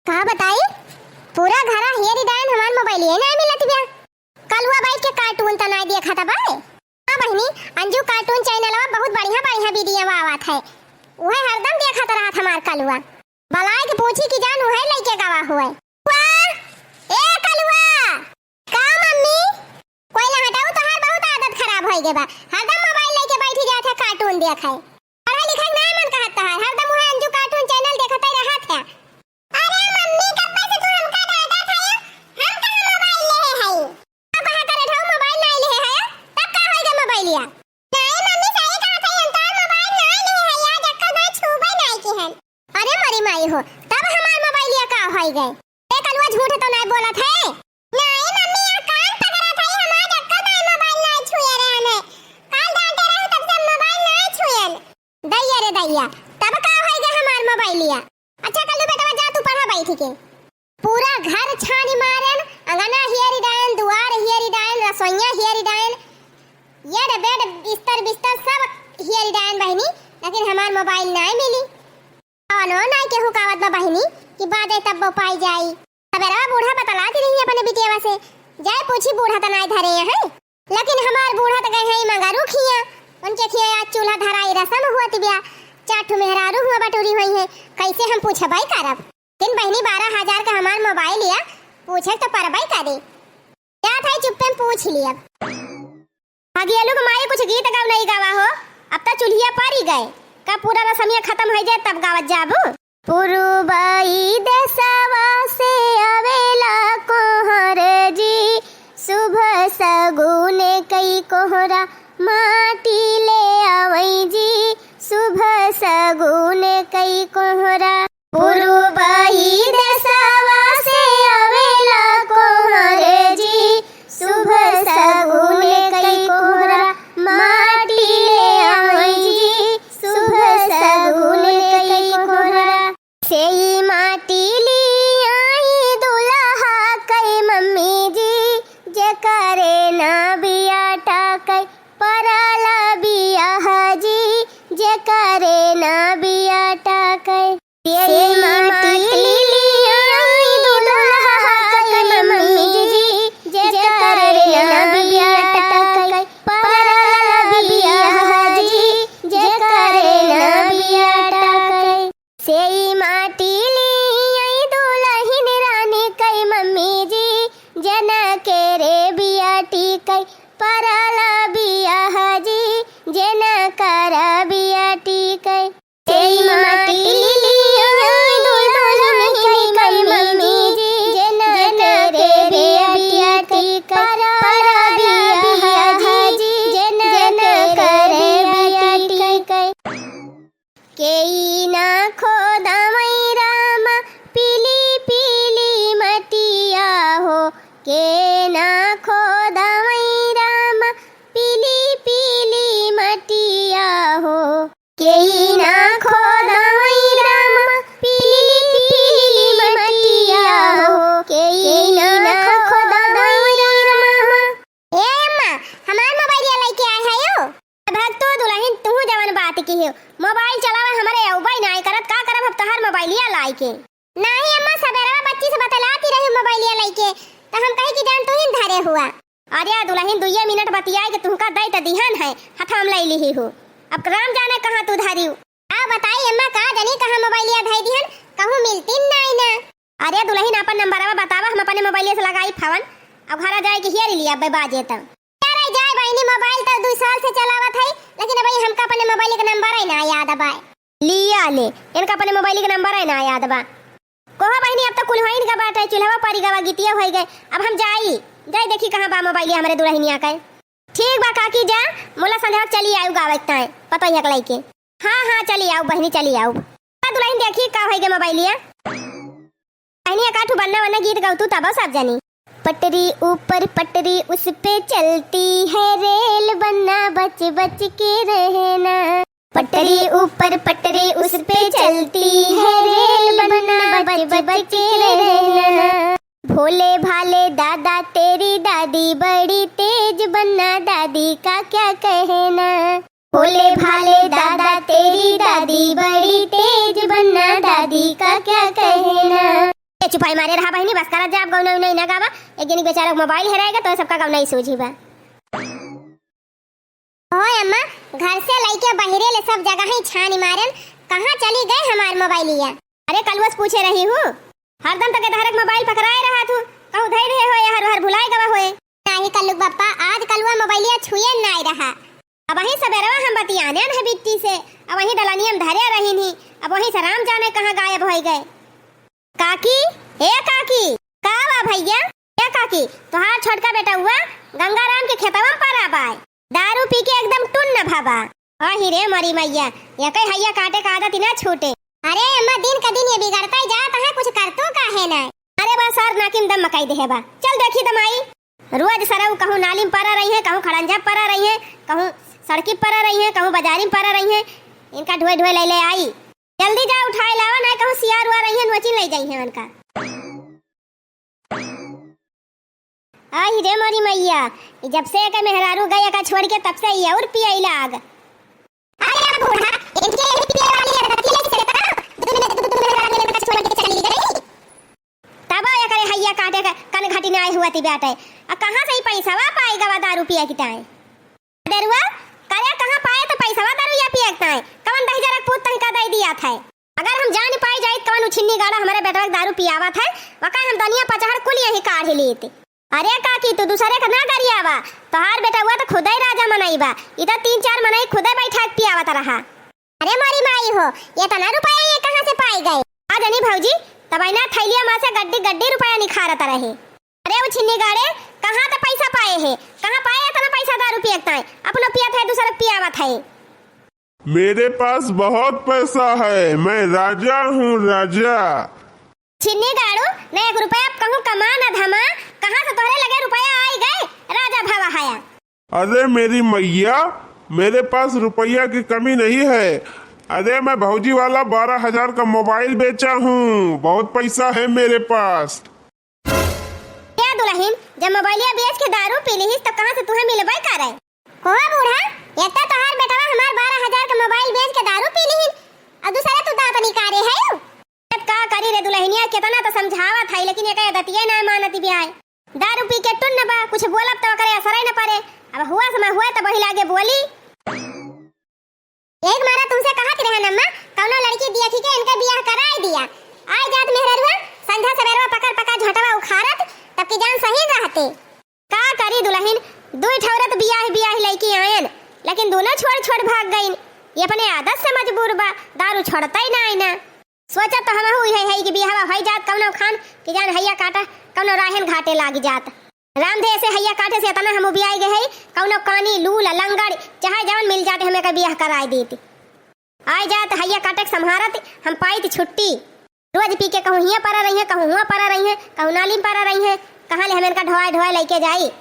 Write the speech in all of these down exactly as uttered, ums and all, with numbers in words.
का बताई, पूरा घरा हेरी डायन, हमार मोबाइलिया नाहीं मिलत बिया। कलुआ बैठ के कार्टून त नाहीं देखत बाय। हाँ बहिनी, अंजू कार्टून चैनलवा बहुत बढ़िया बढ़िया वीडियो आवत है, उहे हरदम देखत रहत हमार कलुआ। बलाय के पूछी कि जान उहे लइके गवा हुए। कलुआ, ए कलुआ, का मम्मी? कोई ना हटाऊ, तोहार बहुत आदत खराब होई गे बा, हरदम मोबाइल लइके बैठी जात है, कार्टून देखे। पढ़े लिखे के नाहीं मन कहत तोहार, हरदम उहे अंजू कार्टून चैनल देखते रहत है। अरे मम्मी, कब से तू हमका डांटत है? हम कहाँ मोबाइल लेहे हई? अब कहाँ करे ठाऊ मोबाइल नाहीं लेहे है? तब का होई गे मोबाइलिया? नाहीं मम्मी, सही कहत है, हम तोहार मोबाइल नाहीं लेहे हई, आज तक ना छूबे नाहीं की हन। अरे मरी माई हो, तब हमार मोबाइलिया का होई गे? ए कलुआ, झूठ तो नाहीं बोलत है? नाहीं मम्मी, यहाँ कान पकड़त है, हम आज तक ना मोबाइल नाहीं छुए रहन है। काल डांटे रहे तब से हम मोबाइल नाहीं छुएन। दैया रे दैया, तब का होई गे हमार मोबाइलिया? अच्छा कल्लू बेटवा, जा तू पढ़ा बैठ के। पूरा घर छानी मारेन, अंगना हेरी डायन, दुआर हेरी डायन, रसोइया हेरी डायन, ये रे बेड, बिस्तर, बिस्तर सब हेरी डायन बहिनी, लेकिन हमार मोबाइल नाहीं मिली। कौनो नाहीं केहू कावत बा बहिनी कि बादे तब वो पाई जाई। सबेरवा बूढ़ा बतलात रही अपने बिटियावा से, जाए पूछी बूढ़ा त नाहीं धरे हैं। लेकिन हमार बूढ़ा त गए हैं मंगरू खिया, उनके खिया आज चूल्हा धराई रसम हुआ तिबिया, चार ठो मेहरारू हुआ बटोरी हुई है, कैसे हम पूछबाई करब? लेकिन बहिनी बारह हजार का हमार मोबाइल या, पूछे तो परबाई करे। जात है चुप्पे में पूछ लिया। भागियालू के माई कुछ गीत गाओ नाहीं गावा हो, अब तो चुल्हिया पारी गए, का पूरा रसमिया खतम होइ जाए तब गावत जाबू। पुरुबई देसवा से आवेला कोहर जी, शुभ सगुन कई कोहरा माटी ले आवई जी, शुभ सगुन कई कोहरा। पुरुबई देसवा से आवेला कोहर जी, शुभ सगुन कई कोहरा माटी ले आवई जी, शुभ सगुन कई कोहरा। सेई माटी ली आई दुलहा कई मम्मी जी, जे करे ना बिया टाकई, परला बियाह जी, जे करे ना बिया टाकई। सेई माटी ली आई दुलहा कई मम्मी जी, जे करे ना बिया टाकई, परला बियाह जी, जे करे ना बिया टाकई। सेई माटी ली आई दुलहिन रानी कई मम्मी जी, जे ना करे बिया टिकई, परला बियाह जी, जे ना करा बिया टिकई। सेई माटी ली आई दुलहिन कई मम्मी जी, जे ना करे बिया टिकई, परला बियाह जी, जे ना करे बिया टिकई। केई ना खोदवई रामा पीली पीली मटिया हो, केई ना खोदवई रामा पीली पीली मटिया हो, केई ना खोदवई रामा पीली पीली मटिया हो, केई ना खोदवई रामा। ए अम्मा, हमार मोबाइलिया लइके आए हयो? भग तो दुलहिन, तुहू जवन बात किहेउ, मोबाइल चलावे हमरे अउबइ नाहीं करत, का करब हम तोहार मोबाइलिया लाइके? नाहीं अम्मा, सबेरवा बच्ची से बतलाती रही मोबाइलिया लइके, त हम कही कि जान तुहिन धरे हुआ। अरे दुलहिन, दुइये मिनट बतियाइके तुहका दइ त दिहन है, हथवा म लइ लिही हू। अब राम जाने कहाँ तू धरिउ। आ बताई अम्मा, का जनी कहाँ मोबाइलिया धइ दिहन, कहूँ मिलतिन नाहीं ना। अरे दुलहिन, आपन नंबरवा बतावा, हम अपने मोबाइलिया से लगाई फोन। अब घरा जाइके हेरि लिया अब्बे बाजे त। अरे जाए बहिनी, मोबाइल त दुइ साल से चलावत हई, लेकिन अबही हमका अपने मोबाइल के नंबरइ ना याद बा। लिया ले, इनका अपने मोबाइल के नंबरइ ना याद बा। कोहा बहिनी, अब त कुल होइन गा बाटइ, चुल्हवा परि गवा, गितिया होइ गए। अब हम जाई, जाई देखी कहाँ बा मोबाइलिया हमरे दुलहिनिया के। ठीक बा काकी, जा, मुला संध्या चली आउ गावे ताए, पतोहिया के लइके। हाँ, हाँ, चली आउ बहिनी, चली आउ। आ दुलहिन देखी का होइ गए मोबाइलिया। बहिनी, एकाठू बन्ना वन्ना गीत गउतू तब सब जनी। पटरी ऊपर पटरी उस पे चलती है रेल, बन्ना बच बच के रहना। पटरी ऊपर पटरी उस पे चलती है रेल, बन्ना बच बच के रहना। भोले भाले दादा तेरी दादी बड़ी तेज, बन्ना दादी का क्या कहना। भोले भाले दादा तेरी दादी बड़ी तेज, बन्ना दादी का क्या कहना। ए, चुपाई मारे रहा बहिनी, बस करत जा, अब गौना उना ना गावा। एक जनी बेचारा के मोबाइल हेराएगा तो सबका गौना ही सूझी बा। ओए अम्मा, घर से लइके बहिरे ले सब जगह ही छानी मारेन, कहाँ चली गए हमार मोबाइलिया? अरे कलुआ से पूछे रही हूँ, हरदम तके तहरे के मोबाइल पकड़ाए रहा थू, कहूँ धई रहे होए, हर हर भुलाए गवा होए। नाही कल्लू बप्पा, आज कलुआ मोबाइलिया छुए नाई रहा। अबहीं सबेरवा हम बतियाने न है बिट्टी से, अबहीं दलनिया में धरे रहिन ही, अबहीं से राम जाने कहाँ गायब होइ गए। काकी, ए काकी, का बा भइया? ए काकी, तोहार छोटका बेटउआ गंगाराम के खेतवा में परा बाय, दारू पी के एकदम टुन्न भवा। अहि रे मोरी मइया, यकई हइया काटे का आदत ही ना छूटे। अरे अम्मा, दिन क दिन ये बिगड़तइ जात है, कुछ करतो काहे नाय? अरे बा सार नाकी में दम मकाई देहे बा। चल देखी त माई, रोज सरऊ कहूँ नाली में परा रही है, कहूँ खड़ंजा परा रही है, कहूँ सड़की परा रही है, कहूँ बजारी में परा रही है। इनका ढोए ढोए लइ लइ आई। जल्दी जा उठाए लावा, नाहीं कहूँ सियार उआर रही है, नोचिन लइ जाई है उनका। अहि रे मोरी मइया, ई जब से एकर मेहरारू गए एका छोड़ के, तब से ई अउर पियइ लाग। अरे बूढ़ा, इनके यही पिए वाली आदत है, इससे तो दुनिया, दुनिया छोड़ के चली गई। तब एकरे हइया काटे के कन घटी नाहीं हुआ थी बाटे। आ कहाँ से ई पैसवा पाई गवा दारू पिए की ताई? डेरुआ, करे कहाँ पाए तो पैसवा दारू या पिए की ताई? कवन दहिजरा के पूत तनिका दइ दिया था? अगर हम जान पाई जाइत कवन उछिन्नी गाड़ा हमरे बेटवा के दारू पियावत है, वका हम दनिया पचहड़ कुल यहीं काढ़ लेत। अरे काकी, तू दूसरे का ना गरियावा, तोहार बेटवा तो खुदे राजा मनई बा, ई तो तीन चार मनई खुदे बैठा के पियावत रहा। अरे मोरी माई हो, एतना रुपया ये कहाँ से पाई गए? का जानी भौजी, तबहिना थैलिया मा से गड्डी गड्डी रुपया निखारत रहे। अरे उछिन्नी गाड़े, कहाँ त पैसा पाए है? कहाँ पाए एतना पैसा दारू पिए के ताई? अपनो पियत है, दूसरे के पियावत है। मेरे पास बहुत पैसा है, मैं राजा हूँ, राजा। छिन्नी गाड़ू, न एक रुपया कहूँ कमा न धमा, कहाँ से तोहरे लगे रुपया आई गए? राजा भवा हया। अरे मेरी मैया, मेरे पास रुपया की कमी नहीं है। अरे मैं भौजी वाला बारह हजार का मोबाइल बेचा हूँ, बहुत पैसा है मेरे पास। ए दुलहिन, जब मोबाइलिया बेच के दारू पी लिहिस, तब कहाँ से तुहे मिलबे करे? हो बूढ़ा, एक तो तोहार बेटवा हमार बारह हजार के मोबाइल बेच के दारू पी लिहिन, अउर दूसरे तू दांत निकारे है। अब का करी रे दुलहिनिया, केतना तो समझावत है, लेकिन एकर आदतिये ना मानत बिया है। दारू पी के टुन्न बा, कुछ बोलब तो ओकरे असरे न पड़े। अब हुआ समय हुआ तो वही लागे बोली। एक मारा तुमसे कहत रहन अम्मा, कउनो लड़की देखी के इनका बियाह कराए दिया। आए जात मेहररुआ, संझा सबेरवा पकड़ पकड़ झटवा उखाड़त, तब की जान सही रहते। का करी दुलहिन, दुई ठौरत बियाह बियाह लइके आयन, लेकिन दोनों छोड़ छोड़ भाग गइन। ये अपने आदत से मजबूर बा, दारू छोड़तइ नाहीं ना। सोचत तो हमहू इहे हई कि बियाहवा होइ जात कउनो खान कि जान हइया काटा कउनो राहेन घाटे लागि जात। रामधे से हइया काटे से एतना हम उबियाइ गए हई, कउनो कानी, लूल, लंगड़, चाहे जवन मिल जाते, हम एकर बियाह कराइ देती। आइ जात हइया काटे के सम्हारत हम पाइत छुट्टी। रोज पी के कहूँ हियाँ परा रही है, कहूँ हुआँ परा रही है, कहूँ नाली में परा रही है, कहाँ ले हम इनका ढोआइ ढोआइ लइके जाई?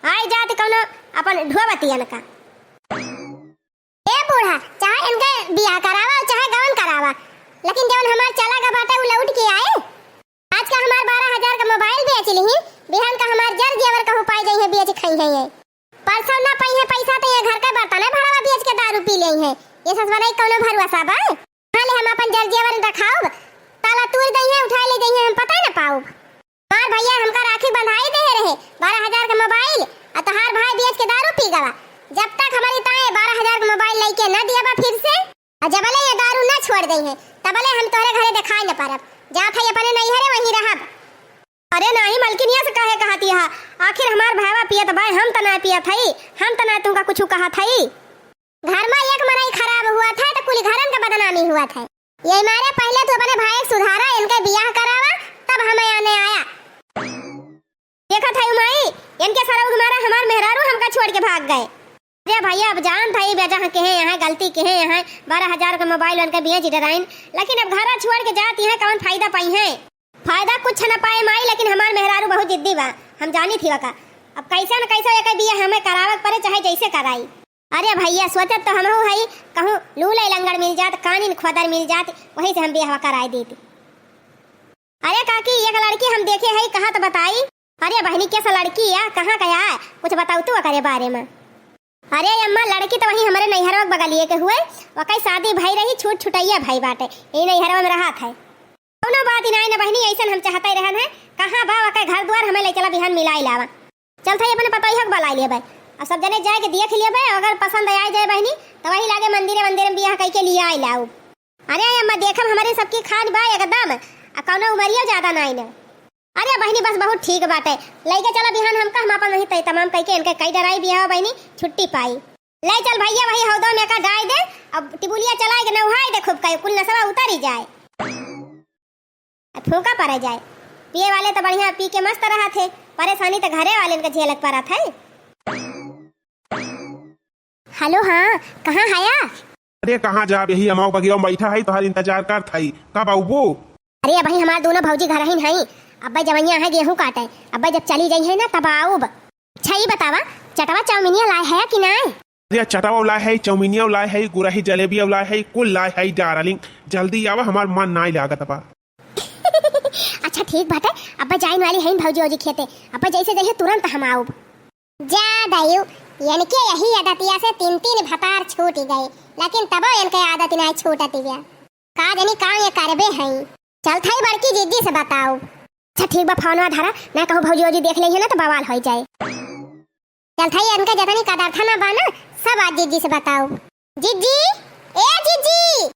आइ जात कउनो अपन ढोबती इनका। ए बूढ़ा, चाहे इनके बियाह करावा अउर चाहे गवन करावा, लेकिन जवन हमार चला गा बाटे उ लौट के आए। आज का हमार बारह हजार का मोबाइल बेच लिही, बिहान का हमार जर जेवर कहूँ पाइ जइहे बेच खइहे ये। परसों ना पइहे पैसा तो ये घर का बर्तन है भड़वा बेच के दारू पी लेइहे। ये ससुरा कउनो भरोसा बा? हाँ ले हम अपन जर जेवर रखाउब, ताला तूर दइहे, उठाइ ले जइहे, हम पता न पाउब। हमार भइया हमका राखी बंधाई देहे रहे, बारह हजार के मोबाइल, अउर तोहार भाई बेच के दारू पी गवा। जब तक हमरी ताए बारह हजार के मोबाइल लइके न दियाबा फिर से, अउर जबले ये दारू न छोड़ दइहे, तबले हम तोहरे घरे देखाई न परब। जात हई अपने नैहरे वहीं रहब। अरे नाहीं मलकिनिया से काहे कहत हया? आखिर हमार भावा पियत बाय, हम त ना पियत हई, हम त ना तुमका कुछ कहत हई। घर मा एक मनई खराब हुआ था तो कुल घरन का बदनामी हुआ था। यही मारे पहिले तू अपने भाई के सुधारा, इनके बियाह करावा, तब हम आने आया। देखत हई माई, इनके सरऊ के मारे हमार मेहरारू हमका छोड़ के भाग गए। अरे भइया, अब जानत हई बेजा केहे यहाँ गलती केहे यहाँ, बारह हजार का मोबाइल उनके बेच डराइन, लेकिन अब घरा छोड़ के जात यहाँ कवन फायदा पइहे? फायदा कुछ न पाए माई, लेकिन हमार मेहरारू बहुत जिद्दी बा, हम जानी थी वका। अब कइसे न कइसे एकर बियाह हमें करावे के परे, चाहे जइसे कराई। अरे भइया, सोचत तो हमहू हई, कहूँ लूल लंगड़ मिल जात, कानिन खोदर मिल जात, वही से हम बियाह कराए देती। अरे काकी, एक लड़की हम देखे हई, कहाँ त बताई? अरे बहिनी, कैसा लड़की है, कहाँ का है, कुछ बताउ तू ओकरे बारे में। अरे अम्मा, लड़की तो वही हमरे नैहरवा के बगलिए के हुए, वकई शादी भई रही, छूट छुटैया भई बाटे, यही नैहरवा में रहत है। कउनो बात ही नाई न बहिनी, अइसन हम चाहत ही हमें लइ चला, बिहान मिलाइ लावा। चलत हई, अपने पतोहिया के बलाइ लेबे। अब सब जने जाइके देख लेबे, अगर पसंद आइ जाए बहिनी, त वही लागे मंदिरे मंदिरे में बियाह कइके लियाइ लाउ। अरे अम्मा, देखब हमरे सबकी खान बा एकदम, आ कउनो उमरियो ज्यादा नाई न। अरे बहिनी, बस बहुत ठीक बाटे, लइके चला बिहान हमका, हम आपन वही तय तमाम कइके इनके कइ डराई बियाह बहिनी, छुट्टी पाई। लइ चल भइया, वही हौदो में का डाइ दे, अब टिबुलिया चलाइ के नउहाइ दे खूब, कहे कुल नसवा उतरी जाए। आ फूंका पड़े जाए। पिए वाले त बढ़िया पी के मस्त रहत है, परेशानी त घरे वालेन के झेलक पड़त है। हेलो, हाँ, कहाँ हया? अरे कहाँ जाब, यही अमाव बगिया में बैठा है, तोहार इंतजार करत है, कब आउबू? अरे अबही हमार दोनों भौजी घरहिन है, अब्बे जवनिया है गेहूं काटे, अब्बे जब चली जइहैं ना तब आउब। अच्छा ई बतावा, चटवा चाउमिनिया लाए हया कि नाय? अरे चटवा लाए है, चाउमिनिया लाए है, गुरही जलेबिया लाए है, कुल लाए है डार्लिंग, जल्दी आवा, हमार मन नाई लागत बा। अच्छा ठीक बाटे, अब्बे जाइन वाली हइन भौजी ओजी खेते, अब्बे जैसे जइहैं तुरंत हम आउब। जा दयू, इनके यही आदतिया से तीन तीन भतार छूटि गए, लेकिन तबो इनके आदत नाई छूटति बिया। का जनी का ये करबे हई। चलत हई बड़की जिज्जी से बताउब। अच्छा ठीक बा, फोनवा धरा, ना कहूँ भौजी ओजी देख लेइहैं ना त बवाल होइ जाए। चलत हई इनके जतनी कदरथा ना बा ना, सब आज जिज्जी से बताउब। जिज्जी, ए जिज्जी।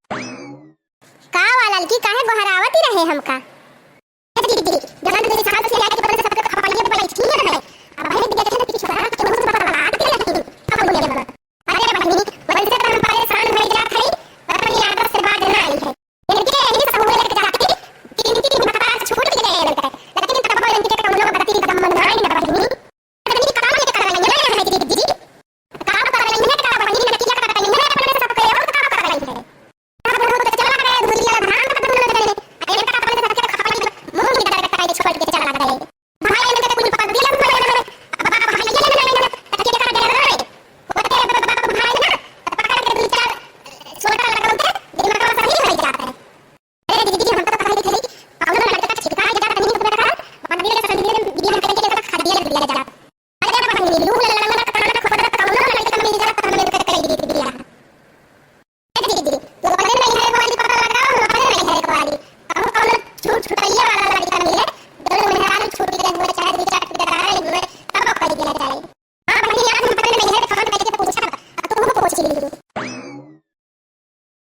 का वा ललकी, काहे गोहरावती रहे हमका? ए जिज्जी, जवन तुझे साहब से आके पता सबके खपाइए पर ठीक है। अब है कि देखे तो पीछे छोरा के मुंह से बात आते नहीं। अब बोले बा। अरे बहिनी, वैसे तो हम परेशान हो जात हई, पर अपनी आदत से बाज ना आई है। इनके यही सब हुए लग जाते, तीन तीन भतार छूट गए इनके। लेकिन तब इनके कौनो गलती का दम नहीं ना बहिनी।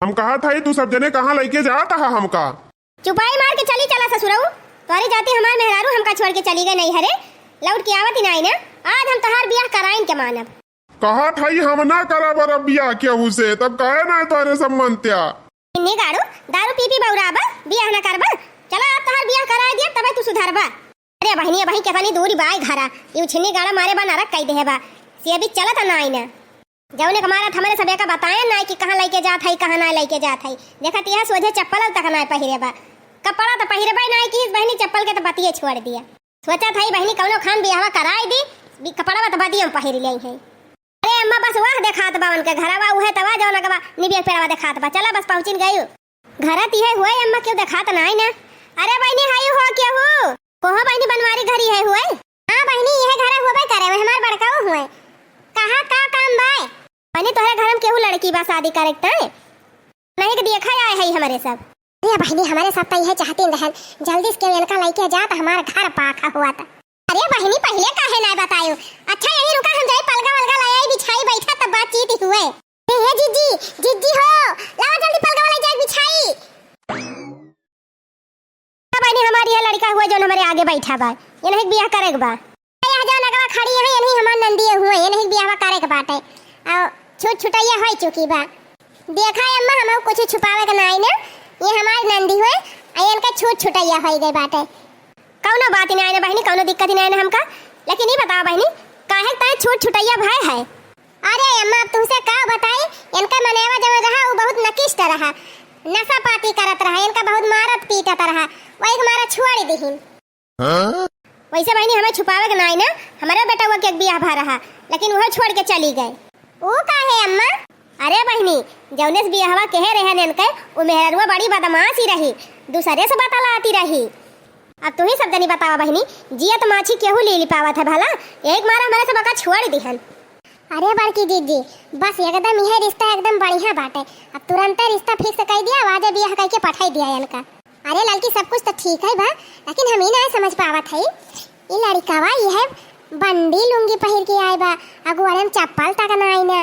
हम कहत हई, तू सब जने कहाँ लइके जात हा हमका? चुपाई मार के चली चला ससुरऊ, तोहरी जाति हमार मेहरारू हमका छोड़ के चली गए नैहरे, लौट के आवत ही नाई ना। आज हम तोहार बियाह कराइन के मानब। कहत हई हम ना करब अरब बियाह केहू से, तब काहे ना तोहरे सब मनत्या? इन्नी गाड़ू, दारू पी पी बौराबा, बियाह ना करबा? चला आज तोहार बियाह कराइ दिया, तबे तू सुधरबा। अरे बहिनी, अबहीं केतनी दूरी बा घरा, यू छिन्नी गाड़ा मारे बा नरक कइ देहे बा, से अभी चलत नाई ना। जौने के मारत हमरे सबे का बताए नाई कि कहाँ लइके जात हई, कहाँ ना लइके जात हई। देखत यह सोझे चप्पल तक नाई पहिरे बा। कपड़ा त पहिरबे नाई किहिस बहिनी, चप्पल के त बतिये छोड़ दिया। सोचत हई बहिनी कौनो खान बियाहवा कराई दी, बि-, कपड़वा त बदियम पहिर लेई है। अरे अम्मा बस वह देखात बा उनके घरवा, उहे तवा जौन अगवा निबिया पेड़वा देखात बा। चला बस पहुँचिन गयू। घरा तिहे हुए अम्मा केहू देखात नाई ना। अरे बहिनी हई हो केहू? कोहो बहिनी बनवारी घरी है हुए? हाँ बहिनी, यह घरा होबे करे, वह हमार बड़काऊ हुए। कहा का काम बाय? बहिनी तोहरे घर में केहू लड़की बा शादी करे के ताय? नहीं के देखा आए है हमरे सब। अरे बहिनी, हमरे सब त यह चाहतीन रहन, जल्दी से केहू इनका लइके जा त हमार घर पाखा हुआ त। अरे बहिनी, पहिले काहे नाय बतायो? अच्छा यही रुका, हम जाई पलगा वलगा ले आई, बिछाई बैठा तब बातचीत हुए। ए, ए जिज्जी, जिज्जी हो, लावा जल्दी पलगवा ले जाए बिछाई। का बहिनी, हमार यह लड़का हुआ जौन हमरे आगे बैठा बा, ये नहीं बियाह करे के बा। यह जौन अगवा खड़ी है, ये नहीं हमार नंदिये हुए, ये नहीं बियाह करे के बाटे। और छूट छुटैया होई चुकी बा। देखा अम्मा, हम कुछ छुपावे के नाई ना, ये हमार नंदी हुए, आ इनका छूट छुटैया होई गई बाटे। कौनो बात ही नाई ना बहिनी, कौनो दिक्कत ही नाई ना हमका। लेकिन ये बताओ बहिनी, काहे ताय छूट छुटैया भय है? अरे अम्मा, अब तुमसे का बताई, इनका मनेवा जवन रहा, उ बहुत नकिष्ट रहा, नशा पाती करत रहा, इनका बहुत मारत पीटत रहा, वही के मारा छोड़ दिहिन। हाँ? वैसे बहिनी, हमें छुपावे के नाई ना, हमारे बेटवा के एक बियाह भा रहा, लेकिन वह छोड़ के चली गए। उ काहे अम्मा? अरे बहिनी, जौने से बियाहवा केहे रहन इनके, उ मेहररुआ बड़ी बदमाश ही रही, दूसरे से बतलाती रही। अब तू ही सब जनी बतावा बहिनी, जियत माछी केहू ली ली पावत है भला, यही के मारा हमारे सब का छोड़ दिहन। अरे बड़की दीदी, बस एकदम यह रिश्ता एकदम बढ़िया बाटे। अब तुरंते रिश्ता fix कइ दिया, वाजे बियाह कइके पठाई दिया इनका। अरे ललकी, सब कुछ त ठीक है बा, लेकिन हम ही ना समझ पावत है, ई लड़िकवा इहे बंडी लुंगी पहिर के आए बा, अगुआरे में चप्पल तक नाई ना।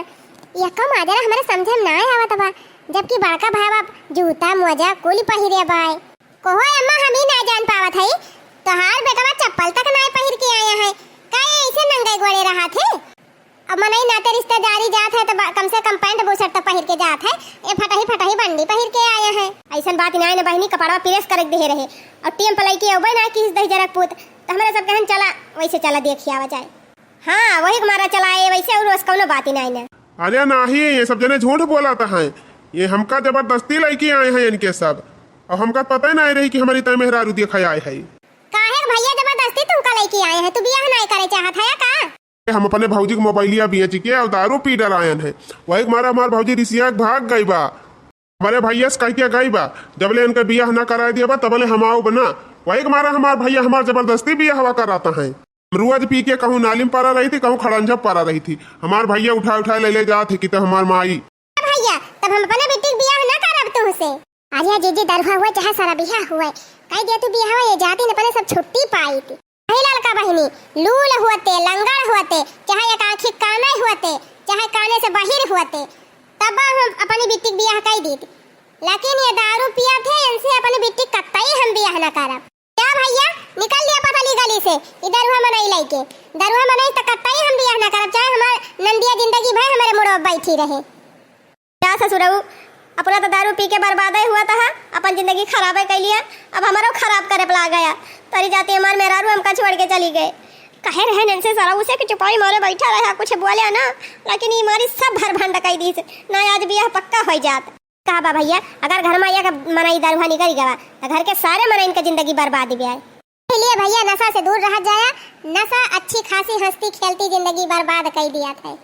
यक्को माजरा हमरे समझे में नाई आवत बा, जबकि बड़का भाई बाप जूता मोजा कुल पहिरे बाय। कहो अम्मा, हम ही ना जान पावत हई, तोहार बेटवा चप्पल तक नाई पहिर के आया है, का ये ऐसे नंगे गोड़े रहत है? अब मनई नाते रिश्तेदारी जात है, त बा-, कम से कम पैंट बुशर्ट तो पहिर के जात है। ए फटही फटही बंडी पहिर के आए हैं। ऐसन बात नाय न बहिनी, कपड़वा प्रेस करके देहे रहे। और टेम पर लइके अउबे ना किस दही जरक पूत, त हमरे सब कहन चला, वैसे चला देखी आवा जाए। हाँ, वही के मारा चला आए वैसे, और बस कौनो बात ही नाय न। अरे नाही, ये सब जने झूठ बोलत हैं। ये हमका जबरदस्ती लइके आए हैं इनके सब। और हमका पता ही नाय रही कि हमारी तय मेहरारू देखा आए है। काहे के भैया जबरदस्ती तुमका लइके आए हैं? तू बियाह नाय करे चाहत है या का? हम अपने भौजी के मोबाइलिया बेच के और दारू पी डरायन है। वही के मारा हमार भौजी रिसिया के भाग गई बा। हमारे भैया से कह के गई बा, "जबले इनके बियाह ना कराए दिया बा, तबले हम आउब ना।" वही के मारा हमार भैया हमार जबरदस्ती बियाहवा कराता है। हम रोज पी के कहूँ नालिम पारा रही थी, कहूँ खड़ंजा पारा रही थी। हमार भैया उठा उठा ले ले जात है कि तो हमार माई। भैया, तब हम अपने बिट्टी के बियाह ना करब तुमसे। अरे जीजी, दरुहा हुए चाहे सरबिहा हुए, कह दिया तू बियाहवा ये जाती न अपने सब छुट्टी पाई थी। हे ललका बहिनी, लूल होते, लंगड़ होते, चाहे एक आँखी काने होते, चाहे काने से बहिर होते, तब हम अपनी बिट्टी के बियाह कई दीत। लेकिन ये दारू पियत है, इनसे अपनी बिट्टी कतई हम बियाह न करब। क्या भैया, निकल लिया पतली गली से, ई दरुहा मनई लइके। दरुहा मनई त कतई हम बियाह न करब, चाहे हमार नंदिया जिंदगी भर हमारे मुड़ो बैठी रहे। का ससुरऊ, अपना तो दारू पी के बर्बादे हुआ था, अपन जिंदगी खराबे कर लिया, अब हमारो खराब करे पला गया। तोरी जाती हमार मेहरारू हमका छोड़ के चली गए। कहे रहे नैन्सी सरऊ से कि चुपाई मारे बैठा रहा, कुछ बोले ना, लेकिन ये मारी सब भर भंड कई दीस। ना आज बियाह पक्का हो जात। का बा भैया, अगर घर में एक मनई दरुहा निकल गवा, तो घर के सारे मनइन के जिंदगी बर्बाद गया है। इसीलिए भैया नशा से दूर रहा जाया, नशा अच्छी खासी हंसती खेलती जिंदगी बर्बाद कर दिया था।